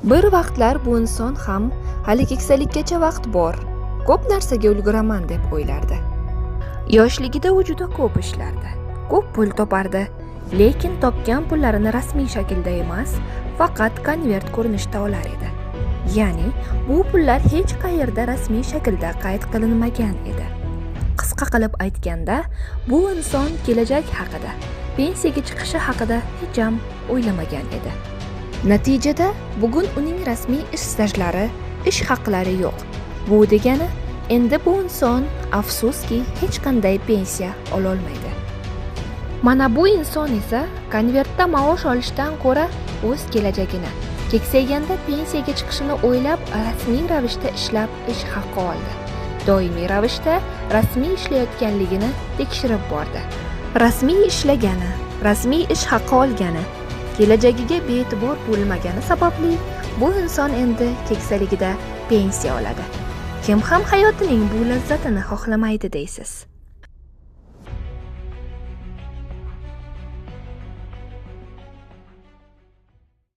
Bir vaqtlar bu inson ham hali keksalikkacha vaqt bor, ko'p narsaga ulguraman deb o'ylardi. Yoshligida u juda ko'p ishlardi, ko'p pul topardi, lekin topgan pullarini rasmiy shaklda emas, faqat konvert ko'rinishida olar edi. Ya'ni bu pullar hech qayerda rasmiy shaklda qayd qilinmagan edi. Qisqa qilib aytganda, bu inson kelajak haqida, pensiyaga chiqishi haqida hech ham o'ylamagan edi. Natijada bugun uning rasmiy ish stajlari, ish haqlari yo'q. Bu degani, endi bu inson afsuski hech qanday pensiya ololmaydi. Mana bu inson esa konvertda maosh olishdan ko'ra o'z kelajagini, keksayganda pensiyaga chiqishini o'ylab rasmiy ravishda ishlab ish haqi oldi. Doimiy ravishda rasmiy ishlayotganligini tekshirib bordi. Rasmiy ishlagani, rasmiy ish haqi olgani, kelajagiga bee'tibor bo'lmagani sababli bu inson endi keksaligida pensiya oladi. Kim ham hayotining bu lazzatini xohlamaydi deysiz?